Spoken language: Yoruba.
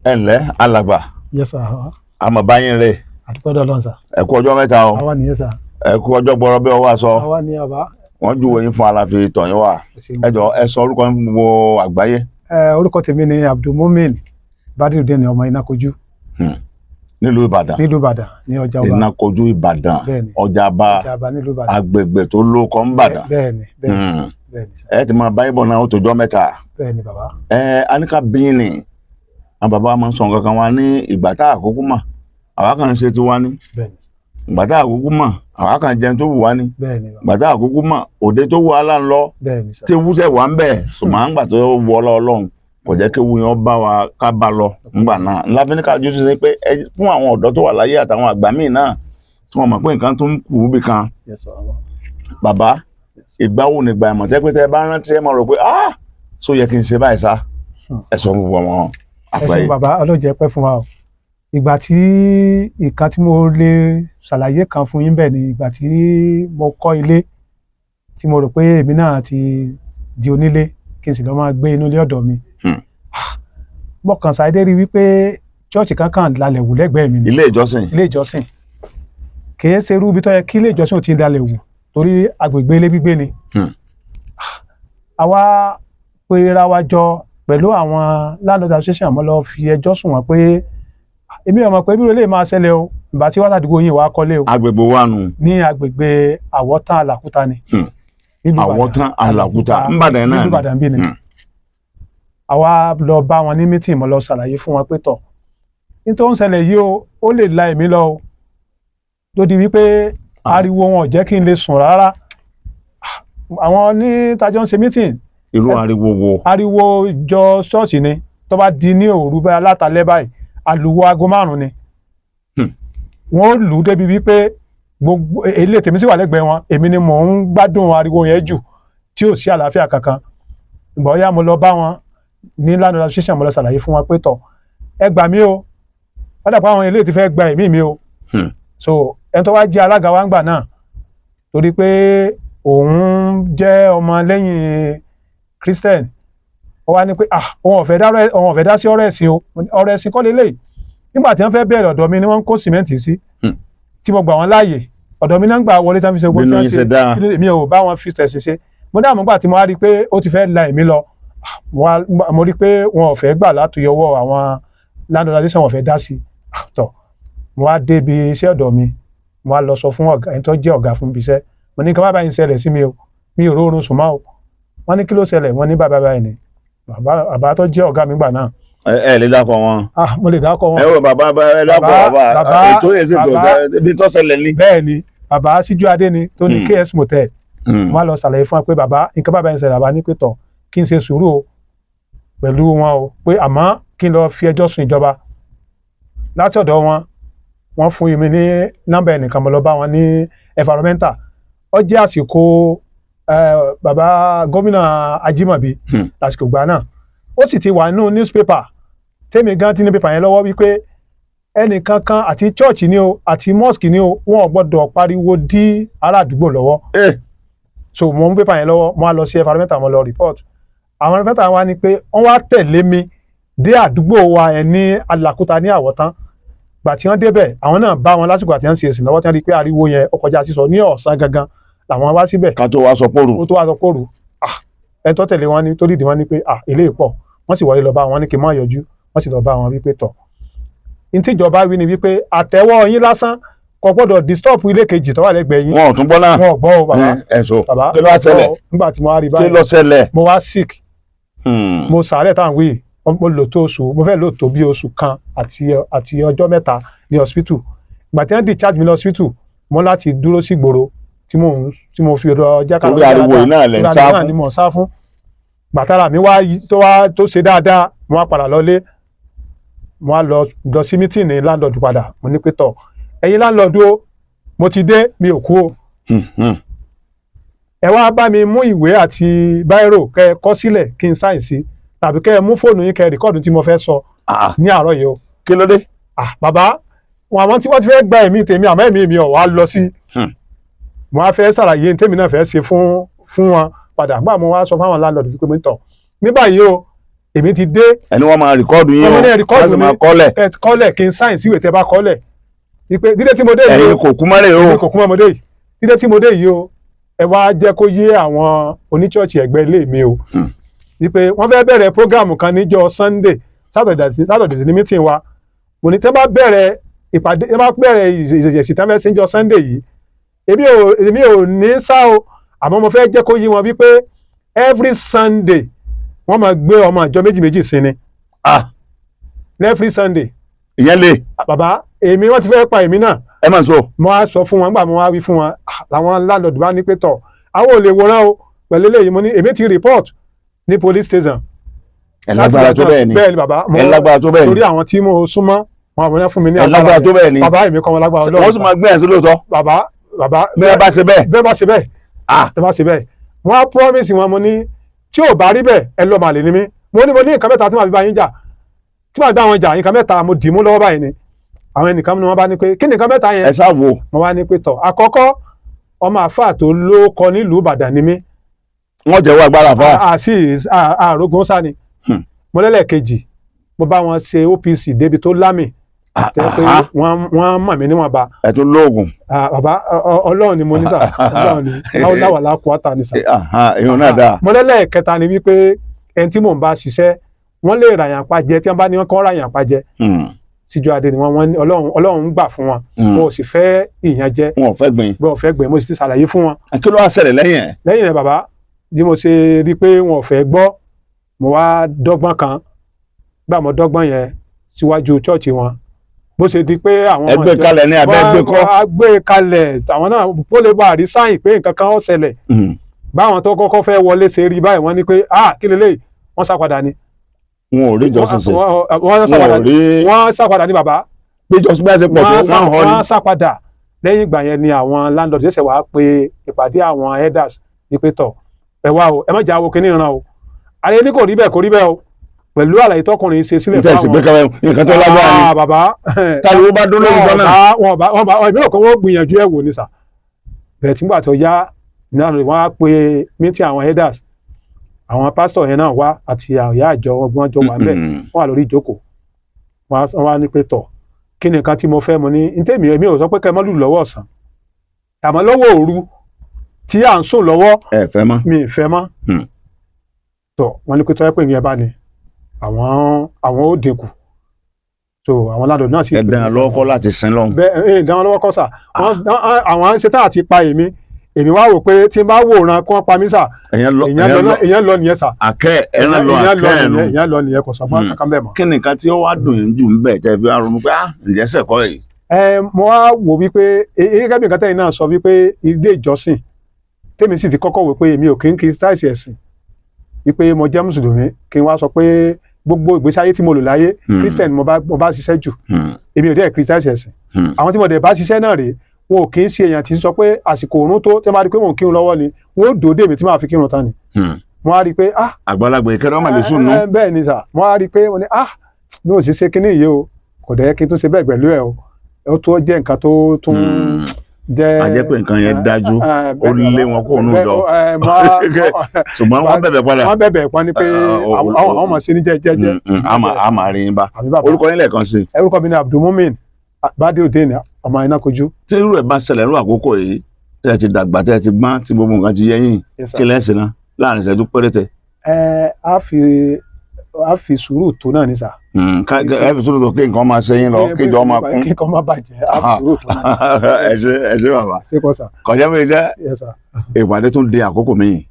Ẹ ǹlẹ́, alàgbà. Yes sir. Àmọ́ báyìí rè. Àdúpẹ́ dọ́lọ́n sir. Ẹ kú ọjọ́ mẹ́ta o. Àwa nìyẹn sir. Ẹ kú ọjọ́ gbọ́rọ́ bí ọwọ́ aṣọ. Àwa ní àbá. Wọ́n júwe yín fún aláfi tọ̀yìn wá. Ẹ jọ, ẹ sọ orúkọ yín fún gbogbo àgbáyé. Ẹ, orúkọ tèmi ni Abdulmumin Badrudeen ọmọ Inákojú. Nílùú Ìbàdàn. Nílùú Ìbàdàn, ní ọjà ọba. Ìnákojú, Ìbàdàn. Bẹ́ẹ̀ni. Ọjà bá. Ọjà ọba nílùú Ìbàdàn. Agbègbè tó lóko ń Bàdàn. Bẹ́ẹ̀ni. Bẹ́ẹ̀ni sir. Ẹ ti máa báyìí bọ̀ náà, ó tó jọ́ mẹ́ta. Bẹ́ẹ̀ni, bàbá. Ẹ aníkà bíyìn ni àwọn bàbá wa máa ń sọ nǹkan kan wa ní ìgbà tá àkókò mọ̀, àwa kàn ń ṣe tiwa ní. Ìgbà tá àkókò mọ̀, àwa kàn jẹun tó wù wá ní. Bẹ́ẹ̀ni bàbá. Ìgbà tá àkókò mọ̀, òde tó wù wá là ń lọ. Bẹ́ẹ̀ni sir. Tí ewu tẹ̀ wá ń bẹ̀, ṣùgbọ́n àgbà tó wọ Ọlọ́run kò jẹ́ kí ewu yẹn bá wa ká bá lọ ńgbà náà. Ńlá fi ní ká jójú sí pé ẹ fún àwọn ọ̀dọ́ tó wà láyé àtàwọn àgbà míì náà tí wọ́n mọ̀ pé nǹkan tó ń kù ú bì kan. Yes sir. Bàbá, ìgbà wo nígbà ìmọ̀ tẹ́ pé tẹ́ bá rántí, ẹ máa rò pé, "Ah, so yẹ kí n ṣe báyìí sá"? Ẹ sọ fún gbogbo àwọn Ẹ àgbáyé. ṣeun bàbá, ọlọ́jẹ́ pẹ́ fún wa o. Ìgbà tí ìkan tí mo lè ṣàlàyé kan fún yín bẹ́ẹ̀ ni ìgbà tí mo kọ́ ilé, tí mo rò pé èmi náà ti di onílé, kí n sì lọ́ máa gbé inú ilé ọ̀dọ̀ mi. Mo kàn ṣàdédé rí wípé church kan kàn lálẹ́ wù lẹ́gbẹ̀ẹ́ mi ni. Ilé ìjọsìn. Ilé ìjọsìn. Kìí ṣe irú ibi tó yẹ kí ilé ìjọsìn ò ti lálẹ́ wù, torí agbègbè ilé gbígbé ni. Àwa pera wa jọ pẹ̀lú àwọn landlord association, mo lọ fi ẹjọ́ sùn wọ́n pé èmi ò mọ̀ pé bí olè máa ṣẹlẹ̀ o, ìgbà tí wọ́n sàdúgbò yìí wàá kọ́lé o. Agbègbè wa nù. Ní agbègbè Àwọ̀tán Àlàkúta ni. Nílùú Ìbàdàn. Àwọ̀tán Àlàkúta, ńbàdàn náà Nílùú ni. Ìbàdàn bí ni. Àwa lọ bá wọn ní meeting, mo lọ ṣàlàyé fún wọn pé tọ̀, nítorí ó ń ṣẹlẹ̀ yìí o, ó lè la ẹ̀mí lọ o, tó di wípé ariwo wọn ò jẹ́ kí n lè sùn rárá. Àwọn ní tajọ́ ń ṣe meeting. Irú ariwo wo? Ariwo ìjọ ṣọ́ọ̀ṣì ni. Tó bá di ní òru báyìí, látàlẹ́ báyìí, àlùwọ̀ aago 5 ni. Wọ́n lù ú débi wípé gbogbo ilé tèmi sì wà lẹ́gbẹ̀ẹ́ wọn. Èmi ni mò ń gbádùn ariwo yẹn jù, tí ò sí àlàáfíà kankan. Ìgbà ó yá, mo lọ bá wọn ní landlord association, mo lọ ṣàlàyé fún wọn pé tọ̀, ẹ gbà mí o, wọ́n dàpọ̀ àwọn ilé ti fẹ́ gba ẹ̀mí mi o. So ẹni tó wá jẹ́ alága wa ń gbà náà, torí pé òun jẹ́ ọmọ lẹ́yìn Christian, ó wá ní pé, ah, òun ò fẹ́ dá sí ọ̀rọ̀ ẹ̀sìn o. Mo ní, ọ̀rọ̀ ẹ̀sìn kọ́ lélẹ́yìí. Nígbà tí wọ́n fẹ́ bẹ̀rẹ̀, ọ̀dọ̀ mi ni wọ́n ń kó sìmẹ́ǹtì sí, tí mo gbà wọ́n láàyè. Ọ̀dọ̀ mi náà ń gbà wọlé tí wọ́n fi ṣe gbogbo Bínú tí wọ́n yín ṣe dáa. ṣe. Mi ò bá wọn fi tẹ̀sí ṣe. Mo dáàmú gbà tí mo wá rí i pé ó ti fẹ́ la ẹ̀mí lọ. Ah, mo rí i pé wọn ò fẹ́ gbà láti yọwọ́ àwọn landlord association, wọn ò fẹ́ dá sí i. Ah, tọ̀, mo wá débi iṣẹ́ ọ̀dọ̀ mi, mo wá lọ sọ fún ọ̀gá, ẹni tó jẹ́ ọ̀gá fún ibi iṣẹ́. Mo ní kí wọ́n bá yín ṣẹlẹ̀ sí mi o, mi ò róorun sùn mọ́ o. Wọ́n ní kí ló ṣẹlẹ̀? Wọ́n ní bàbá báyìí ni. Bàbá tó jẹ́ ọ̀gá mi gbà náà. Ẹ lè dákọ wọn. Ah, mo lè dákọ̀ wọn. Ẹ wọ bàbá, ẹ dákọ bàbá. Ètò yẹn ṣètò ibi tó ṣẹlẹ̀ ní. Bẹ́ẹ̀ ni, bàbá Síjú Adé ni, tó ní KS Motel. Wọ́n á lọ ṣàlàyé fún wa pé bàbá, nǹkan bàbá yẹn ṣẹlẹ̀. Bàbá ní pé tọ̀, kí n ṣe sùúrù o pẹ̀lú wọn o, pé àmọ́ kí n lọ fi ẹjọ́ sùn ìjọba. Láti ọ̀dọ̀ wọn, wọ́n fún mi ní nọ́mbà ẹnìkan, mo lọ bá wọn ní environmental. Ó jẹ́ àsìkò bàbá gómìnà Ajímọ̀bí lásìkò gbà náà. Ó sì ti wà nínú newspaper, tèmi gan ti ní paper yẹn lọ́wọ́, wípé ẹnìkankan, àti church ni o, àti mosque ni o, wọn ò gbọ́dọ̀ pariwo dí ará àdúgbò lọ́wọ́. So mo mú paper yẹn lọ́wọ́, mo wá lọ sí environmental, mo lọ report. Àwọn environmental wa ni pé wọ́n wá tẹ̀lé mi dé àdúgbò wa ẹ̀ ní Alàkúta ní Àwọ̀tán. Gbà tí wọ́n débẹ̀, àwọn náà bá wọn lásìkò àti wọ́n ṣe èsì lọ́wọ́, tí wọ́n rí i pé ariwo yẹn ó kọjá sísọ. Ní ọ̀sán gangan làwọn wá síbẹ̀. Ká tó wá sọ pòrò. Ó tó wá sọ pòrò. Ah, ẹni tó tẹ̀lé wọn ní tó dìde, wọn ní pé, ah, eléyìí pọ̀. Wọ́n sì wọlé lọ bá wọn, ní kí n má yọjú. Wọ́n sì lọ bá wọn wípé tọ̀, ní tíjọba wí ni wípé àtẹ́wọ́ yín lásán kò gbọ́dọ̀ disturb ilé kejì tó wà lẹ́gbẹ̀ẹ́ yín. Wọn ò tún gbọ́ náà. Wọn ò gbọ́ o, bàbá. Ẹ sọ. Bàbá. Kí ló wá ṣẹlẹ̀? Nígbà tí mo wá rí Kí báyìí, ló ṣẹlẹ̀? mo wá sick. Mo sàárẹ̀ táwọn wí, mo lò tó oṣù, mo fẹ́ lò tó bí oṣù kan àti ọjọ́ 3 ní hospital. Ìgbà tí wọ́n discharge mi lọ hospital, mo láti dúró sí ìgboro tí mo fi lọ jẹ́ ká Torí ariwo yìí náà lẹ̀ ń Torí sá ariwo náà fún. ni mò ń sá fún. Gbàtàrà mi wá tó wá tó ṣe dáadáa, mo wá padà lọlé, mo wá lọ lọ sí meeting ní landlord padà. Mo ní pé tọ̀, ẹ̀yin landlord o, mo ti dé, mi ò kú o. Ẹ wá bá mi mú ìwé àti bírò, kẹ́ ẹ kọ sílẹ̀ kí n sign sí, tàbí kẹ́ ẹ mú fóònù yín, kẹ́ ẹ record tí mo fẹ́ sọ Ah, ní àárọ̀ yìí o. Kí ló dé? Ah, bàbá wọn, àwọn tí wọ́n ti fẹ́ gba ẹ̀mí tèmi, àmọ́ ẹ̀mí mi ò wá lọ sí. Mo wá fẹ́ ṣàlàyé tèmi náà fẹ́ ṣe fún wọn padà. Gbà mo wá sọ fáwọn landlord pé mo ń tọ̀ ní báyìí o. Èmi ti dé. Ẹni wọ́n máa record yín o. Wọ́n ní record wọ́n sì mi. máa kọ́lẹ̀. Ẹ kọ́lẹ̀ kí n sign síwèé tẹ́ bá kọ́lẹ̀ wípé dídé tí mo dé yìí Ẹ̀yin o, kò kú mọ́lẹ̀ o. èmi kò kú mọ́ mo dé yìí, dídé tí mo dé yìí o, ẹ wá jẹ́ kó yé àwọn oníchọ́ọ̀chì ẹ̀gbẹ́ ilé mi o wípé wọ́n fẹ́ bẹ̀rẹ̀ program kan níjọ́ Sunday, Saturday sí ní meeting wa. Mo ní tẹ́ bá bẹ̀rẹ̀ ìpàdé, tẹ́ bá bẹ̀rẹ̀ ìṣẹ̀ṣẹ̀ tẹ́ fẹ́ sí níjọ́ Sunday yìí, èmi ò ní sá o, àmọ́ mo fẹ́ jẹ́ kó yé wọn wípé every Sunday wọ́n máa gbé ọmọ àjọ méjì méjì sí ni every Sunday. Ìyẹn lè. Bàbá, èmi wọ́n ti fẹ́ pa èmi náà. Ẹ máa sọ. Mo wá sọ fún wọn nígbà mo wá wí fún wọn, làwọn landlord bá ní pé tọ̀, àwọn ò lè wòran o pẹ̀lú eléyìí. Mo ní èmi ti report ní police station. Ẹ lágbára tó bẹ́ẹ̀ ni? Bẹ́ẹ̀ ni bàbá. Ẹ lágbára tó bẹ́ẹ̀ ni? Torí àwọn tí mo súnmọ́ wọn, àwọn náà fún mi ní Ẹ lágbára tó bẹ́ẹ̀ ni? Bàbá, èmi kọ́ wọn lágbára Ọlọ́run. Wọ́n sì máa gbé ẹ̀ sí lóòótọ́? Bàbá, bàbá. Bí ẹ bá ṣe bẹ́ẹ̀. Bẹ́ẹ̀ bá ṣe bẹ́ẹ̀, bẹ́ẹ̀ bá ṣe bẹ́ẹ̀, wọ́n á promise wọn. Mo ní tí ò bá rí bẹ́ẹ̀, ẹ lọ́ọ́ màlè ni mí. Mo ní nǹkan mẹ́ta tí màá fi bá yín jà, tí màá bá wọn jà. Nǹkan mẹ́ta mo dì mú lọ́wọ́ báyìí ni àwọn ẹnìkan ni wọ́n bá ní pé kí ni nǹkan mẹ́ta yẹn? Ẹ ṣáà wò. Mo wá ní pé tọ̀, àkọ́kọ́, ọmọ àfáà tó lóko nílùú Ìbàdàn ni mí. Wọ́n jẹ́wọ́ agbára fún wa. Àti àrògùn sá ni. Mo lẹ́lẹ́kejì, mo bá wọn ṣe OPC débi tó lámì tẹ́ pé wọ́n mọ̀ mí níwọ̀nba. Ẹ tún lóògùn. Ah, bàbá, Ọlọ́run ni mo ní sà, Ọlọ́run ni láwàlá kúátà ni sà. Èèyàn náà dáa. Mo lẹ́lẹ́kẹta ni wípé ẹni tí mò ń bá ṣiṣẹ́, wọ́n lè ràyàn pa jẹ tí wọ́n bá ní wọ́n kọ́ ràyàn pa jẹ. Síjúadé ni wọ́n ní Ọlọ́run ń gbà fún wọn. Wọn ò sì fẹ́ ìyànjẹ. Wọn ò fẹ́ gbìn. Wọn ò fẹ́ gbìn. Mo sì ti ṣàlàyé fún wọn. Kí ló wá ṣẹlẹ̀ lẹ́yìn ẹ̀? Lẹ́yìn rẹ̀ bàbá, bí mo ṣe rí i pé wọn ò fẹ́ gbọ́, mo wá dọ́gbọ́n kan gbà. Mo dọ́gbọ́n yẹn síwájú chọ́ọ̀chì wọn, bó ṣe di pé àwọn Ẹ gbé kalẹ̀ ní abẹ́ gbé kọ́? Wọ́n á gbé kalẹ̀, àwọn náà ó lè bá àrí sáyìn pé nǹkan kan ó ṣẹlẹ̀. Báwọn tó kọ́kọ́ fẹ́ wọlé ṣe rí báyìí, wọ́n ní pé ah, kí leléyìí? Wọ́n sá padà ni. Wọn ò rí ìjọsìn ṣe. Wọ́n sá Wọn padà. ò rí. Wọ́n sá padà ní bàbá. Bí ìjọsìn bá ṣe pọ̀ tó, Wọ́n sá wọ́n họ ni. Wọ́n sá padà. Lẹ́yìn ìgbà yẹn ni àwọn landlord ṣẹ̀ṣẹ̀ wá pé ìpàdé àwọn elders ní pé tọ̀, ẹ wá o, ẹ má jà wo kíní ìran o. Àlẹ́ ní kò rí bẹ́ẹ̀, kò rí bẹ́ẹ̀ o, pẹ̀lú àlàyé tọkùnrin ṣe sílẹ̀. Níta ìsìn gbé kalẹ̀, nǹkan tó lágbára ni. Ah, bàbá. Táriwo bá dún lórí ìjọ náà. Wọn bá ìbílẹ̀ kan, wọ́n gbìyànjú ẹ̀ wò ní sà bẹ́ẹ̀. Tí nígbà tó yá náà, wọ́n á pe meeting àwọn elders, àwọn pásítọ̀ yẹn náà wá àti ìyá àjọ wọn jọ wà ńbẹ̀. Wọ́n wà lórí ìjókòó, wọ́n wá ní pé tọ̀, kí ni nǹkan tí mo fẹ́? Mo ní ní tèmi, èmi ò sọ pé kẹ́ ẹ má lù lọ́wọ́ ọ̀sán, àmọ́ lọ́wọ́ òru tí à ń sùn lọ́wọ́, Ẹ fẹ́ mọ́. mi ì fẹ́ mọ́. Tọ̀, wọ́n ní pé tọ́ ẹ pé ìyẹn bá ní àwọn ó dínkù. So àwọn ládùn náà sì Ẹ dán lọ́kọ́ láti sin lọ́hùn. Bẹ́ẹ̀ ẹ dán wọn lọ́wọ́ kọ́ sà. Àwọn ń ṣe tá àti pa èmi. Èmi wá wò pé tí n bá wòran kí wọ́n pa mí sà, Èèyàn lọ. èèyàn Èèyàn lọ lọ. èèyàn lọ nìyẹn sà. Àkẹ́ ẹran lọ. Èèyàn lọ Àkẹ́ ẹnu. nìyẹn, èèyàn lọ nìyẹn, kò sọgbọ́n kankan bẹ́ẹ̀ mọ́. Kí ni nǹkan tí ó wá dùn yín jù ń bẹ̀ tẹ́ fi wá ronú pé ah, ǹjẹ́ sẹ̀kọ́ yìí? Ẹ mo wá wò wípé gẹ́gẹ́ bí nǹkan tẹ́yìn náà sọ wípé ilé ìjọsìn tèmi sì ti kọ́kọ́ wò pé èmi ò kí ń criticize ẹ̀sìn, wípé mo jẹ́ mùsùlùmí, kí n wá sọ pé gbogbo ìgbésí ayé tí mo lò láyé, Christian mo bá ṣiṣẹ́ jù, èmi ò dẹ́ criticize ẹ̀sìn. Àwọn tí mo dẹ̀ bá ṣiṣẹ́ náà rèé, wọn ò kí ń ṣe èèyàn tí ń sọ pé àsìkò òrùn tó tí wọ́n bá rí i pé mò ń kírun lọ́wọ́ ni wọ́n ó dòó dèmi tí màá fi kírun tán ni. Mo wá rí i pé ah. Àgbàlagbà ìkẹrẹ ọmọ lè sùn nù. Bẹ́ẹ̀ ni sà. Mo wá rí i pé mo ní ah, bí mo sì ṣe kinní yìí o, kò dẹ̀ yẹ kí n tún ṣe bẹ́ẹ̀ pẹ̀lú ẹ̀ o. Ó tó jẹ́ nǹkan tó tún jẹ́. A jẹ́ pé nǹkan yẹn dájú, ó lé wọn kó nù bẹ́ẹ̀, jọ. Ṣùgbọ́n Ṣùgbọ́n wọ́n bẹ̀bẹ̀ padà. Wọ́n bẹ̀bẹ̀ pọ́n ní pé àwọn ọmọ sí ní jẹ́jẹ́jẹ́. A máa rí yín bá. Àbí bàbá. Orúkọ yín lẹ́ẹ̀kan sí? Orúkọ mi ni Abdulmumin Badiudeen ọmọ iná kojú. Tí irú ẹ̀ bá ṣẹlẹ̀ irú àkókò yìí, tẹ́ ẹ ti dàgbà, tẹ́ ẹ ti gbọ́n, tí gbogbo nǹkan ti yé yín, Yes, sir. kí lẹ́sìn náà láàrin ìṣẹ́jú péréte? Ẹ á fi sùúrù tó náà ní sà. Ẹ fi sùúrù tó kí nǹkan máa ṣe yín lọ, kí ìjọ máa kún. Kí nǹkan má bàjẹ́, á fi sùúrù tó náà. Ẹ ṣé, ẹ ṣé bàbá. Ṣé kọ́ sà? Kọjá mi jẹ́. Yes, sir. Ìpàdé tún di àkókò míì.